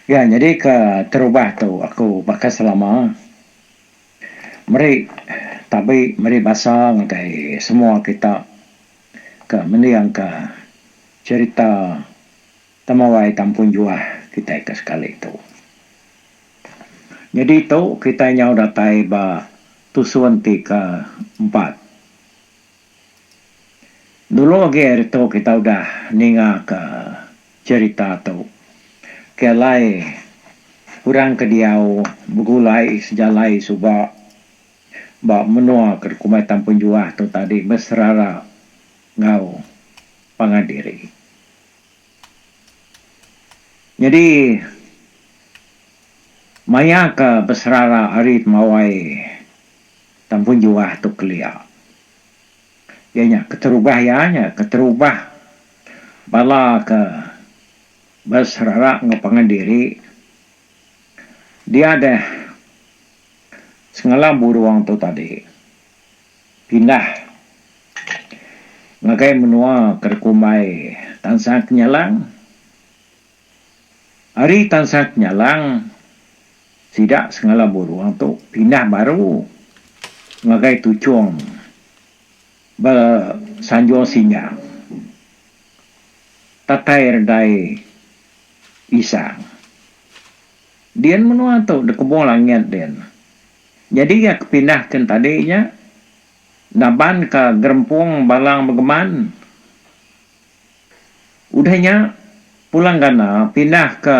Ya nyadi ke terubah tu aku baka selama meri tabi meri basa ngagai semua kita ke mendingka cherita Temawai Tampun Juah kitai ke sekali tu. Nyadi tu kitai nyau datai ba tusun ti ke empat. Dulu agi ari tu kita udah ninga ke cherita tu ke alai orang ke diau begulai sejalai suba ba menua ke dikumbai Tampun Juah tu tadi beserara enggau pangan diri. Nyadi maya ke beserara ari Temawai Tampun Juah tu kelia. Iya nya keterubah iya nya keterubah bala ke beserara enggau pangan diri dia deh sengalang burung tu tadi pindah ngagai menua ke dikumbai Tansang Kenyalang. Ari Tansang Kenyalang sida sengala burung tu pindah baru ngagai Tuchong ba Sanjung Sinjang Tatai Redai Isang. Din menua tu dikebung langit din. Nyadi iya ke pindah kin tadi nya naban ka gerempung Balang Begeman. Udah nya Pulang Gana pindah ke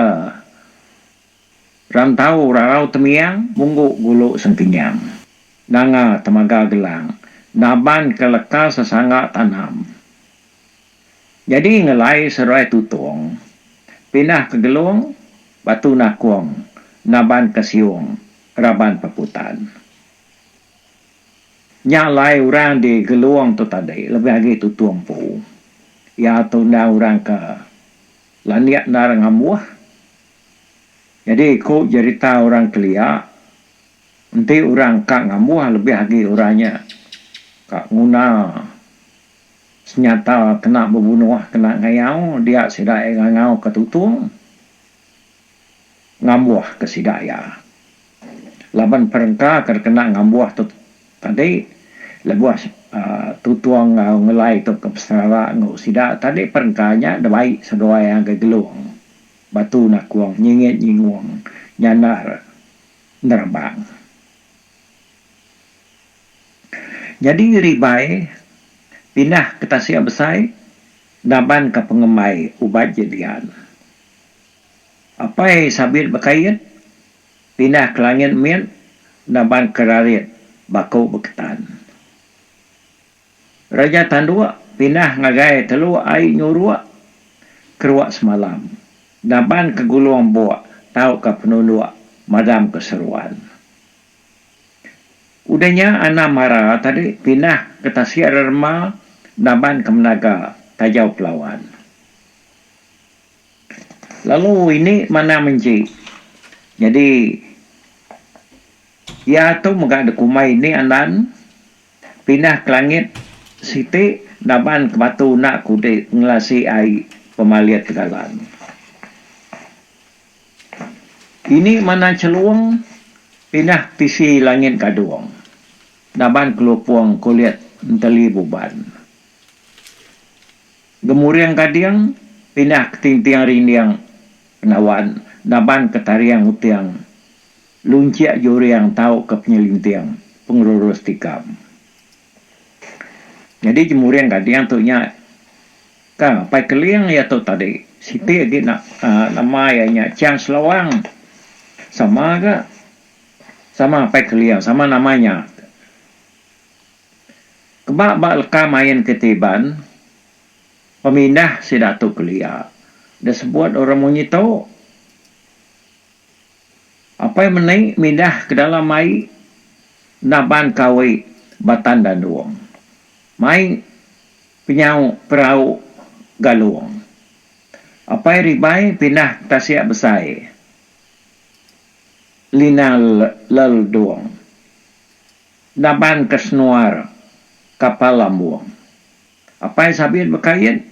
Rantau Rarau Temiang Munggu Gulu Sengkenyang Nanga Temaga Gelang naban ke leka sesangga tanam. Nyadi ngelai seruai Tutong pindah ke Gelong Batu Nakong naban ke Siong raban Peputan. Nya alai orang di Gelong tu tadi lebih agi Tutong empu. Iya tu endang orang ke landik endar ngambuh. Nyadi ku jerita orang kelia, enti orang ka ngambuh lebih agi orang nya ka nguna senyata kena bebunuh kena ngayau dia sida iya ngangau ka tutung ngambuh ke sida iya. Laban perengka ke dikena ngambuh tu tadi lebuh uhh tutung enggau ngelai tu ke beserara enggau sida tadi perengka nya dibai seduai ngagai Gelong. Batu Nakung nyingit nyingung nyandar nerabang. Nyadi Ribai pindah ke tasik besai naban ka pengembai ubat jedian. Apai Sabit Bekait pindah ke langit mit naban ke rarit baku Beketan. Raja Tanduk pindah ngagai Teluk Ai Nyuruk Keruak Semalam, naban ke Gulung Buk tauka Penunduk madam ke Seruan. Udah nya Anam Mara tadi pindah ke Tasik Rerema naban ke Menaga Tajau Pelawan. Lalu ini Manang Menji nyadi iya tu mega dikumbai ini Andan. Pindah ke langit siti naban ke batu enda kudi ngelasi ai pemalit tegalan. Ini mana chelung pindah tisi langit gadung naban kelupung kulit enteli buban. Gemuring gading pindah ke tinting rinding penawan naban ke taring uting Lunchik juring tau ke penyelinting pengerurus tikam. Nyadi jemuring gading tu nya ka apai keling iya tu tadi siti agi nama iya nya Chiang Selawang sama ga sama apai keling sama nama nya. Keba ba leka main kitai Iban pemindah sida tu kelia disebut orang munyi tu. Apai meni mindah ke dalam ai naban kawi batan dandung. Mai penyau perau galung. Apai ribai pindah ke tasik besai linang leldung. Naban ke senuar kapal lambung. Apai sabit bekait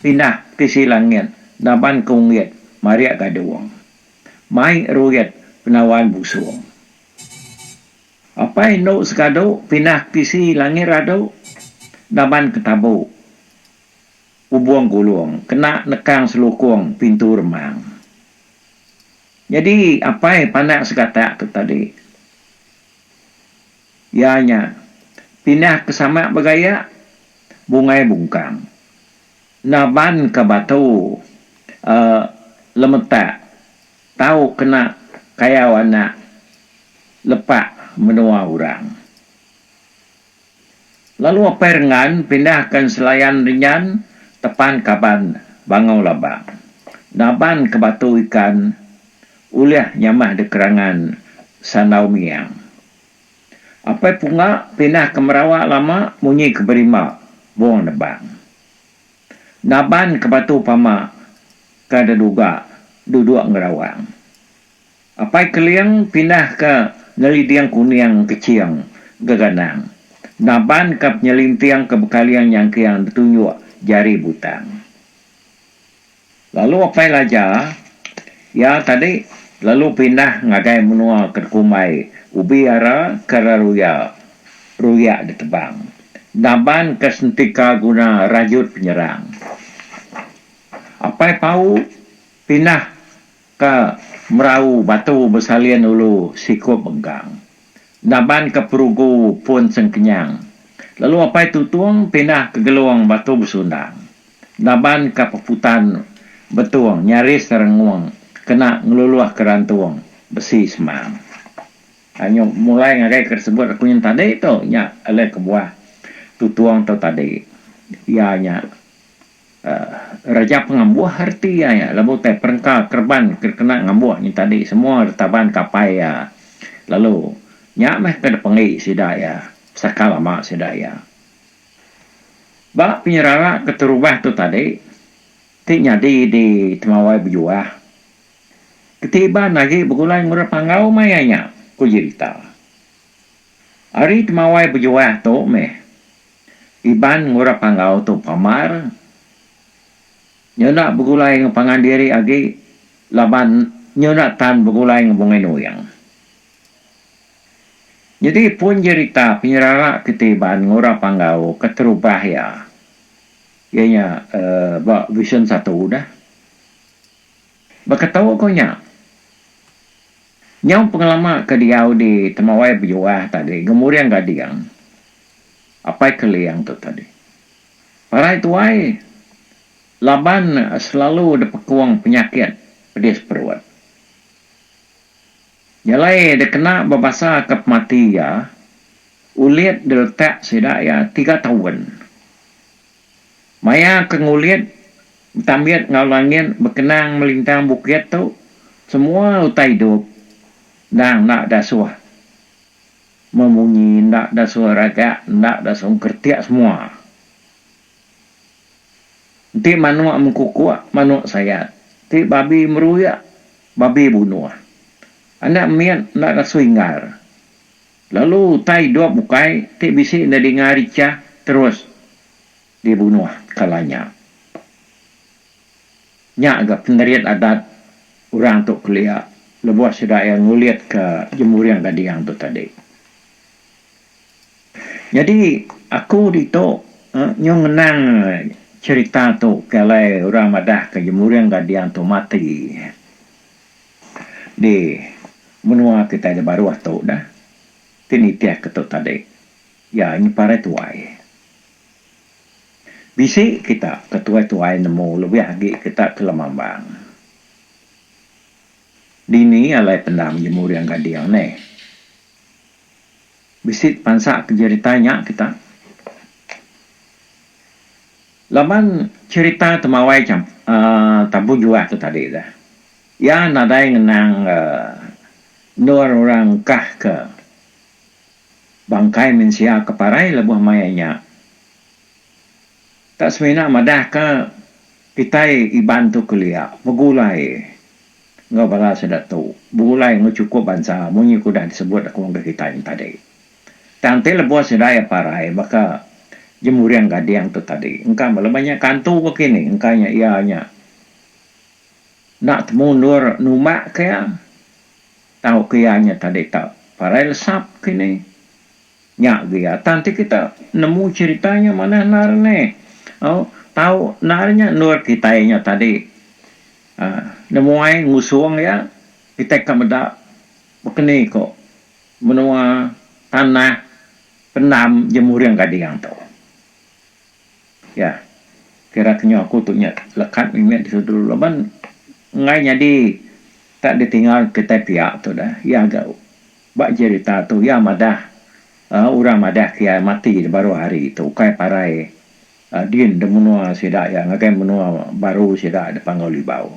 pindah tisi langit naban ke unggit marik gadung. Mai ruit penawan busung. Apai endu segadu pindah tisi langit radu naban ke tabu ubung gulung kena nekang selukung pintu remang. Nyadi apai pandak segatak tu tadi iya nya pindah ke samak begayak bungai bungkang naban ke batu uhh lemetak tau kena kayau anak lepak menua orang. Lalu Apai Rengan pindah ke Selayan Rinyan tepan kaban Bangau Labang. Naban ke batu ikan ulih nyamah dikerangan Sandau Miang. Apai Punga pindah ke Merawak lama munyi ke berimba Bong Nebang. Naban ke batu pama ke deduga duduk ngerawang. Apai Keling pindah ke Ngeliding Kuning Keching Geganang. Naban ke penyelinting ke bekaling nyangking betunjuk jari butang. Lalu Apai Laja, iya tadi lalu pindah ngagai menua ke dikumbai Ubi Ara ke Reruya Ruyak Ditebang. Naban ke sentika guna rajut penyerang. Apai Pau pindah Ka merau batu besalin ulu sikup bengkang. Naban ke perugu pun sengkenyang. Lalu apai Tutung pindah ke gelung batu besundang. Naban ka peputan betung nyaris rengung kena ngeluluh ke rantung besi semang. Nyu mulai ngagai ke disebut aku nyin tadi tu nya alai kebuah Tutung tu tadi iya nya. Raja pengambuh reti iya nya lebuh tai perengka kereban ke kena ngambuh nya tadi semua ditaban kapai iya lalu nya meh ke dipenggi sida iya pesaka lama sida iya. Ba penyerara keterubah tu tadi ti nyadi di Temawai Bejuah keti Iban agi begulai ngurap panggau maya nya, ku jerita. Ari Temawai Bejuah tu meh Iban ngurap panggau tu pamar nyuna begulai enggau pangan diri agi laban nyuna tan begulai enggau Bungai Nuing. Nyadi pun jerita penyerara kiti Iban ngurap panggau keterubah iya, iya nya uhh ba version satu dah. Baka tu ku nya. Nyau pengelama ke diau di Temawai Bejuah tadi Gemuring Gading Apai Keling tu tadi. Parai tuai laban selalu dipekung penyakit pedis perut. Jalai dikena bebasa ke pemati iya ulit diletak sida iya tiga taun. Maya ke ngulit betambit enggau langit bekenang melintang bukit tu semua utai idup endang enda dasuh memunyi enda dasuh ragak enda dasuh engkeretik semua. Enti manuk mengkukuk manuk sayat enti babi meruyuk babi bunuh. Anak mit enda dasuh inggar lalu utai idup bukai ti bisi nedinga richah terus dibunuh kala nya. Nya ga penerit adat orang tu kelia lebuh sida iya ngulitka jemuring gading tu tadi. Nyadi aku ditu nyu ngenang cherita tu ke alai orang madahka jemuring gading tu mati di menua kitai di baruh tu dah ti nitihka tu tadi. Iya nyeparai tuai. Bisi kita ke tuai-tuai nemu lebih agi kita ke lemambang. Dini alai pendam Jemuring Gading neh. Bisi pansa ke jerita nya kita. Laban cherita temawai uhh Tabu Juah tu tadi dah. Iya nadai ngenang uhh endur orang engkah ke. Bangkai mensia ke parai lebuh maya nya. Tak semina madahka kitai Iban tu kelia begulai enggau bala sida tu, begulai enggau chukup bansa munyi ke udah disebut aku ngagai kitai nya tadi. Tang ti lebuh sida iya parai baka Jemuring Gading tu tadi engka bala ba nya kantu ke kini engka nya iya nya enda temu endur numbak ke iya. Tau ke iya nya tadi tak parai lesap kini. Nya ge iya tang ti kita nemu cherita nya manah endar neh. Au tau endar nya endur kitai nya tadi uhh nemuai ngusung iya kitai ka meda bekeni ko menua tanah pendam Jemuring Gading tu. Ya. Kira ke nyau aku tu nya lekat mimit ditu dulu laban enggai nyadi tak ditinggal kitai pia tu dah. Iya ga ba jerita tu iya madah uhh orang madah ke iya mati da baruh hari tu ukai parai uhh din da menua sida iya ngagai menua baru sida da Panggau Libau.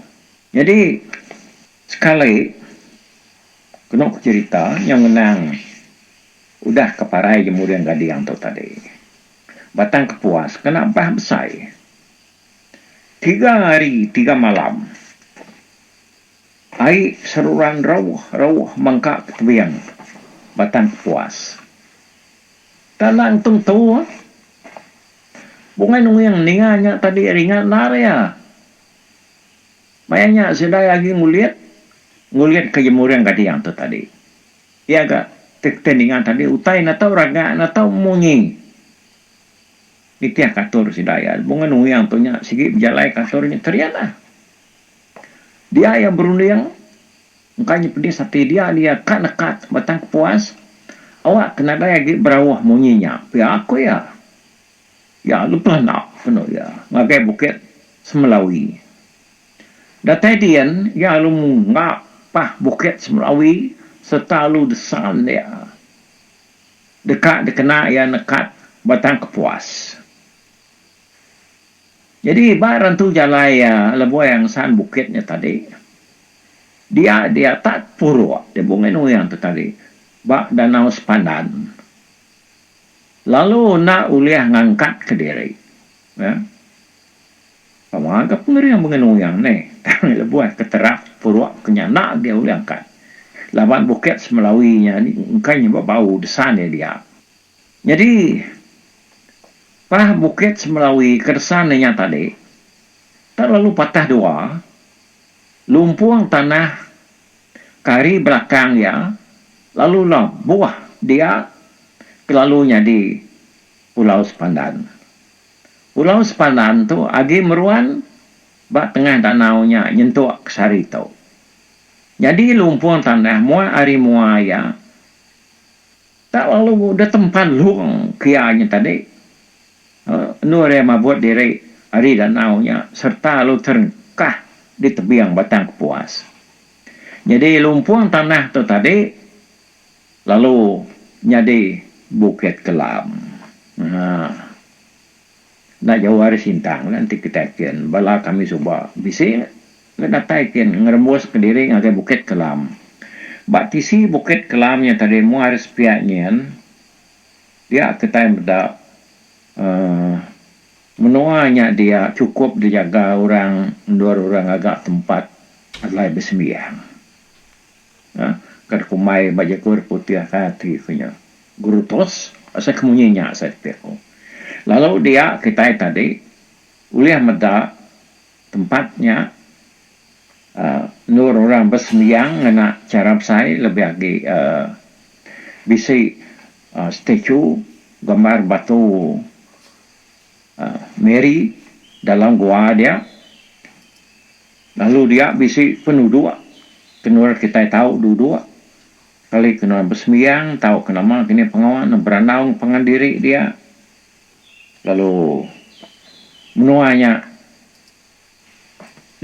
Nyadi sekali kenu ku jerita nyau ngenang udah ke parai Jemuring Gading tu tadi. Batang Kepuas kena bah besai. Tiga hari tiga malam ai seruran rauh-rauh mangka ke tebing Batang Kepuas. Tanda entung tu Bungai Nuing ninga nya tadi ringat endar iya. Maya nya sidai agi ngulit ngulit ke Jemuring Gading tu tadi. Iya ga ti kitai ninga tadi utai enda tau raga enda tau munyi nitih ka atur sida iya. Bunga Nuing tu nya sigi bejalai ka atur nya terit lah. Dia iya berunding engka nya pedis ati dia dia ka nekat Batang Kepuas awak ke nadai agi berauh munyi nya pia ku iya. Iya lalu pelanda kenu iya ngagai Bukit Semelawi. Datai din, iya lalu mungga pah Bukit Semelawi sereta lalu desan dia deka dikena iya nekat Batang Kepuas. Nyadi ba rentu jalai iya lebuh iya ngesan bukit nya tadi, dia dia tak puruk dia Bungai Nuing tu tadi ba Danau Sepandan lalu enda ulih ngangkatka diri. Pama ga pengering bengen uyang neh tang lebuh ke terap puruk ke nya enda agi ulih angkat laban bukit semelawi nya engka nya ba bau desan iya dia. Nyadi pah bukit semelawi ke desan iya nya tadi tak lalu patah dua lumpung tanah ke ari belakang iya lalu lebuh dia ke lalu nyadi Pulau Sepandan. Pulau Sepandan tu agi meruan ba tengah danau nya nyentuk ke sehari tu. Nyadi lumpung tanah mua ari mua iya tak lalu deh tempan lung kia nya tadi endur iya mabut diri ari danau nya sereta lalu terengkah di tebing Batang Kepuas. Nyadi lumpung tanah tu tadi lalu nyadi Bukit Kelam. Haa. Enda jauh ari Sintang lah enti kitai kin bala kami suba bisi ga datai kin ngerembus kediri ngagai Bukit Kelam. Ba tisi Bukit Kelam nya tadi mua ari sepiak nyin dia kitai meda uhh menua nya dia chukup dijaga orang endur orang ngaga tempat alai besembiang. Uhh ka dikumbai ba jaku orang putih ati ku nya. Grutos, asai ke munyi nya asai ti aku. Lalu dia kitai tadi ulih meda tempat nya uhh endur orang besembiang ngena chara besai lebih agi uhh bisi uhh statue gambar batu uhh Mary dalam gua dia. Lalu dia bisi penuduk ke endur kitai tau duduk. Kali ke nuan besembiang tauka nama kini pengawa ne berandau enggau pangan diri dia lalu menua nya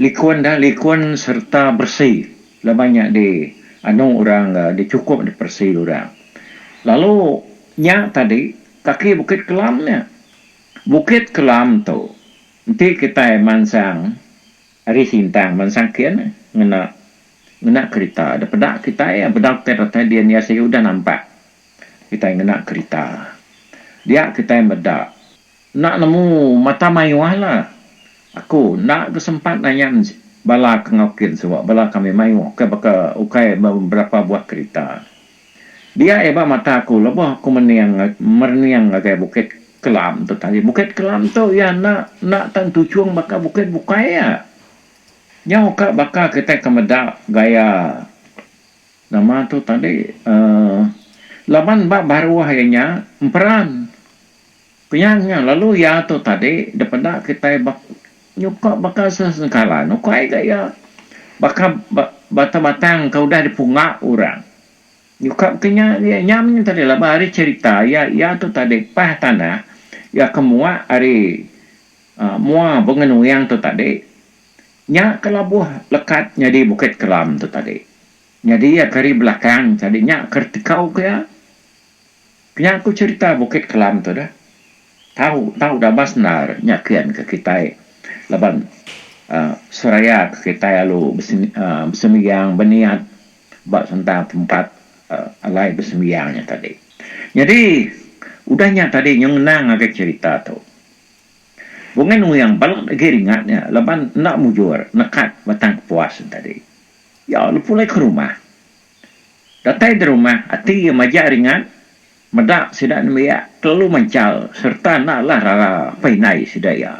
likun da likun sereta beresi laban nya di anu orang di chukup di peresi orang. Lalu nya tadi kaki Bukit Kelam nya. Bukit Kelam tu enti kitai mansang Ari Sintang mansang kin ngena ngena kerita. Da peda kitai bedau kitai datai din iya sigi udah nampak kitai ngena kerita. Dia kitai meda enda nemu mata mayuh lah. Aku enda ke sempat nanya bala ke enggau kin suba bala kami mayuh ke baka ukai beberapa buah kerita. Dia iya ba mata aku lebuh aku mening merening ngagai Bukit Kelam tu tadi. Bukit Kelam tu iya enda enda tan tuchung baka bukit bukai iya. Nyau ka baka kitai ke meda gaya. Nama tu tadi uhh laban ba baruh iya nya emperan. Pia nya lalu iya tu tadi dipeda kitai ba nyuka baka sesengkalan ukai ga iya baka batang-batang ke udah dipunga orang. Nyuka ke nya iya nya mih tadi laban ari cherita iya iya tu tadi pah tanah iya ke muak ari uhh mua Bunga Nuing tu tadi nya ke labuh lekat nyadi Bukit Kelam tu tadi. Nyadi iya ke ari belakang tadi nya ke retekau ke iya. Nya ku cherita Bukit Kelam tu dah. Tau tau dabas endar nya kian ke kitai laban uhh seraya ke kitai lalu uhh besembiang beniat ba sentang tempat uhh alai besembiang nya tadi. Nyadi udah nya tadi nyau ngenang ngagai cherita tu. Bungai Nuyang balat agi ringat nya laban enda mujur nekat Batang Kepuas nya tadi. Iya lalu pulai ke rumah. Datai di rumah, ati iya majak ringat meda sida nembiak kelalu manchal sereta enda alah rara apai indai sida iya.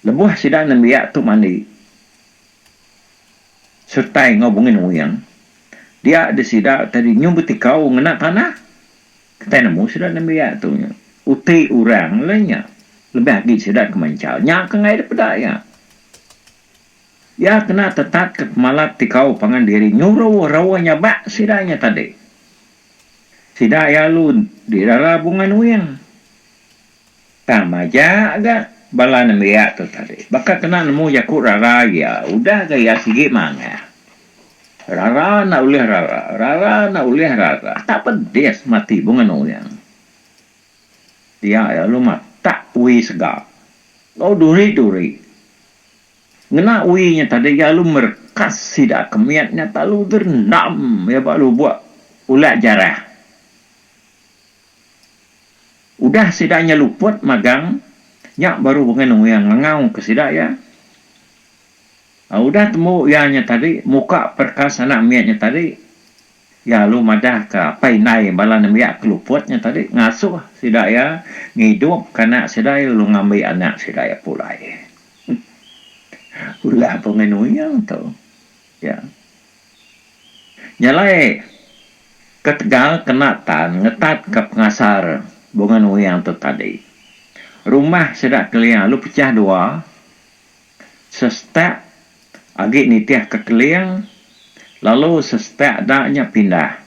Lebuh sida nembiak tu mandi sertai enggau Bungai Nuing, dia deh sida tadi nyu betikau ngena tanah. Kitai nemu sida nembiak tu nya uti orang lah nya lebih agi sida ke manchal. Nya ke enggai dipeda iya. Iya kena tetat ke pemalat ti kau pangan diri nyuruh rauh nyabak sida nya tadi. Sida iya lalu dirara Bunga Nuing. Tang majak ga bala nembiak tu tadi baka kena nemu jaku rara iya udah ga iya sigi mangah. Rara enda ulih rara, rara enda ulih rara. Tak pedis mati Bunga Nuing. Dia iya lalu matak wi sega enggau duri-duri. Ngena wi nya tadi iya lalu merekas sida ke mit nya lalu gerendam iya ba lubok ulak jarah. Udah sida nya luput magang nya baru Bungai Nuing ngangau ke sida iya. Udah tembu iya nya tadi muka perekas anak mit nya tadi Iya lalu madahka apai indai bala nembiak ke luput nya tadi ngasuh sida iya ngidupka anak sida iya lalu ngambi anak sida iya pulai. Ulah Bungai Nuing tu. Ya. Nya alai ketegal kena tan ngetatka pengasar Bungai Nuing tu tadi, rumah sida kelia lalu pechah dua. Sestak agi nitihka Keling lalu sestak da nya pindah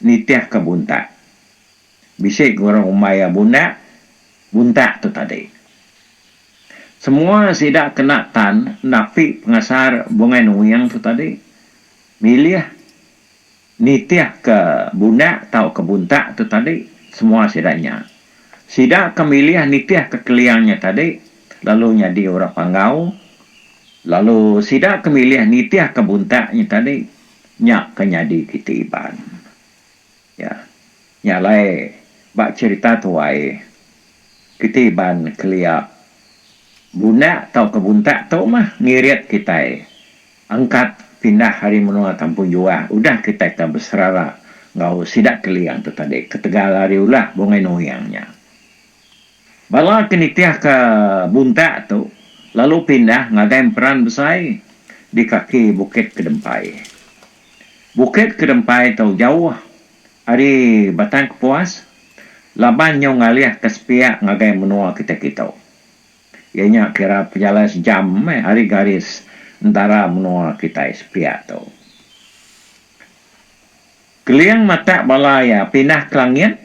nitihka Buntak. Bisi ke orang ngumbai iya Bundak, Buntak tu tadi. Semua sida kena tan napi pengasar Bungai Nuing tu tadi milih Nitih ke Bundak tauka Buntak tu tadi semua sida nya. Sida ke milih nitih ke Keling nya tadi lalu nyadi orang Panggau lalu sida ke milih nitih ke Buntak nya tadi nya ke nyadi kiti Iban. Ya. Nya alai ba cherita tuai kiti Iban kelia Bundak tauka Buntak tu mah ngirit kitai Angkat pindah ari menua Kampung Juah udah kitai ka beserara enggau sida Keling tu tadi ketegal ari ulah Bungai Nuing nya. Bala ke nitihka buntak tu lalu pindah ngagai emperan besai di kaki Bukit Kedempai. Bukit Kedempai tu jauh ari Batang Kepuas laban nyau ngalihka sepiak ngagai menua kitai kitu. Iya nya kira pejalai sejam meh ari garis entara menua kitai sepiak tu. Keling matak bala iya pindah ke langit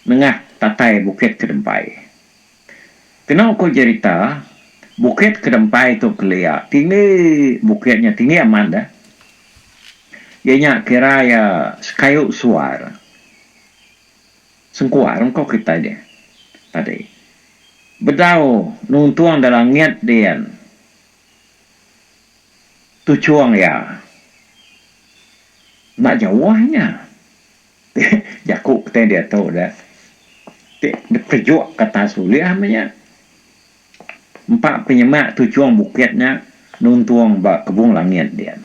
nengah tatai Bukit Kedempai. Kenu ku jerita, Bukit Kedempai tu kelia tinggi bukit nya tinggi amat deh. Iya nya kira iya sekayu suar. Sengkuar ungkup kitai deh tadi. Bedau nuntung da langit din tuchung iya. Enda jauh nya. Jaku kitai diatu deh ti dikejuk ke atas ulih meh nya. Empa penyemak tuchung bukit nya nuntung ba kebung langit din.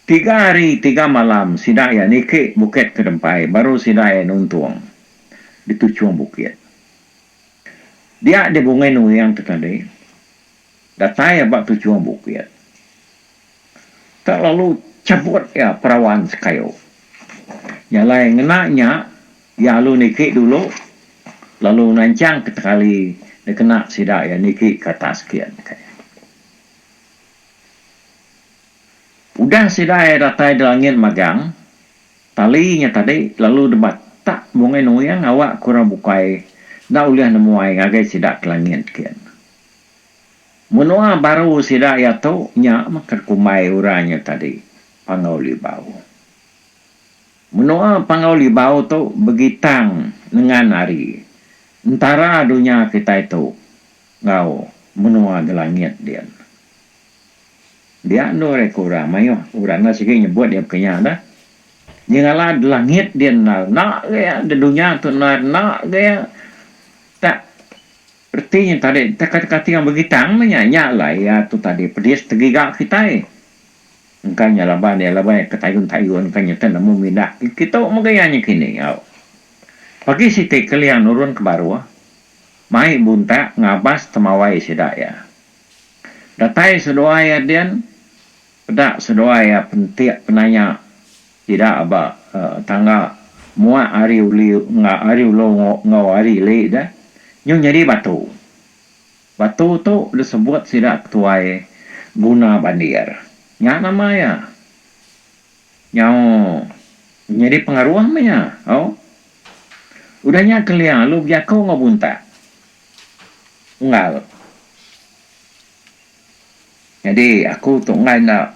Tiga hari tiga malam sida iya niki Bukit Kedempai baru sida iya nuntung di tuchung bukit. Dia di Bungai Nuing tu tadi datai ba tuchung bukit. Tak lalu. Chabut iya perawan sekayu. Nya alai ngena nya iya alu niki dulu lalu nanchang ke tali dikena sida iya niki ke atas kin. Udah sida iya datai di langit magang, tali nya tadi lalu dibatak Bungai Nuing awak ke orang bukai enda ulih nemuai ngagai sida ke langit kin. Menua baru sida iya tu nya meh ke dikumbai orang nya tadi Panggau Libau. Menua Panggau Libau tu begitang nengan ari entara dunya kitai tu enggau menua di langit din. Dia endur iya ke orang mayuh orang enda sigi nyebut iya baka nya dah. Nyengala di langit din enda enda ga iya di dunya tu enda enda ga iya. Tak reti nya tadi tak kati orang begitang meh nya. Nya alai iya tu tadi pedis tegiga kitai. Engka nya laban iya laban iya ke tayun-tayun engka nya te nemu mindah kitu mega iya nya kini au. Pagi siti Keling nurun ke baruh mai buntak ngabas temawai sida iya. Datai seduai iya din, peda seduai iya pentik penanya sida ba tangga muak ari uli enggau ari ulu enggau ari ili deh nyu nyadi batu. Batu tu disebut sida ketuai guna bandir. Nya nama iya. Nyau nyadi pengaruh meh nya. Au. Udah nya Keling lalu bejaku enggau Buntak. Unggal. Nyadi aku tu enggai enda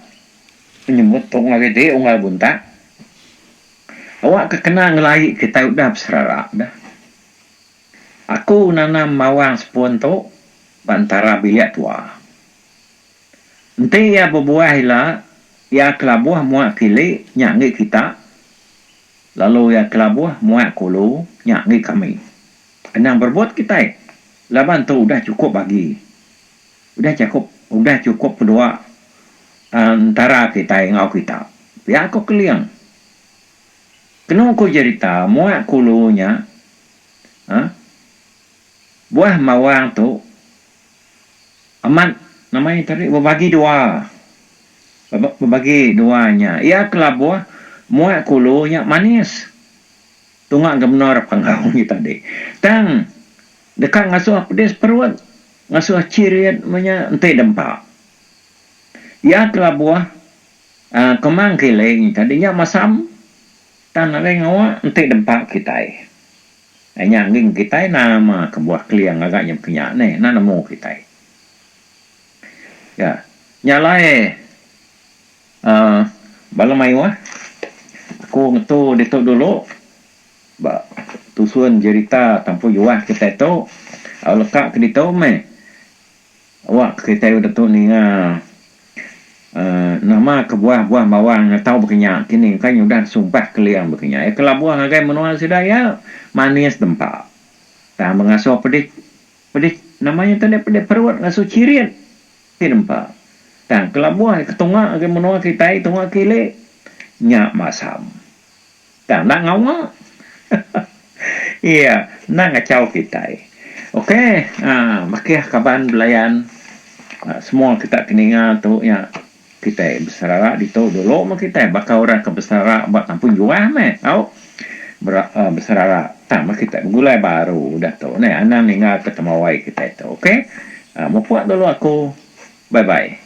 nyebut tu ngagai diri unggal buntak. Awak ke kena ngelai kitai udah beserara dah. Aku nanam bawang sepun tu ba entara bilik tua. Enti iya bebuah ila, iya kelabuh muak kili nya enggi kita lalu iya kelabuh muak kulu nya enggi kami. Anang berebut kitai laban tu udah chukup bagi. Udah chakup udah chukup kedua entara kitai enggau kita, pia ko Keling. Kenu ku jerita muak kulu nya uhh buah embawang tu amat nama iya tadi bebagi dua. Bebagi dua nya. Iya kelabuh muak kulu nya manis. Tunga Gubernur Panggau nya tadi. Tang deka ngasuh pedis perut, ngasuh chirit meh nya enti dempa. Iya kelabuh uhh Kemang Kiling nya tadi nya masam tang nadai ngawa enti dempa kitai. Nya nging kitai nama kebuah Keling ngaga nya baka nya neh enda nemu kitai. Ya nya alai uhh bala mayuh aku ngetu ditu dulu ba tusun jerita Tampun Juah kitai tu au leka ke ditu meh awak kitai udah tu ninga uhh nama kebuah buah bawang tau baka nya kini engka nya udah disumpah Keling baka nya. Iya kelabuh ngagai menua sida iya manis dempa tang bengasuh pedih pedih nama nya tadi pedih perut ngasuh chirit. Ti nempa. Tang kelabuh ke tunga agi menua kitai tunga kili nya masam. Tang enda ngawa. Iya enda ngachau kitai. Ok aaa bakih kaban belayan semua kita ke ninga tu nya kitai beserara ditu dulu meh kitai baka orang ke beserara ba kampung juah meh au beserara tang meh kitai begulai baru udah tu neh anang ninga ke temawai kitai tu ok. Mupuk dulu aku. Bye bye.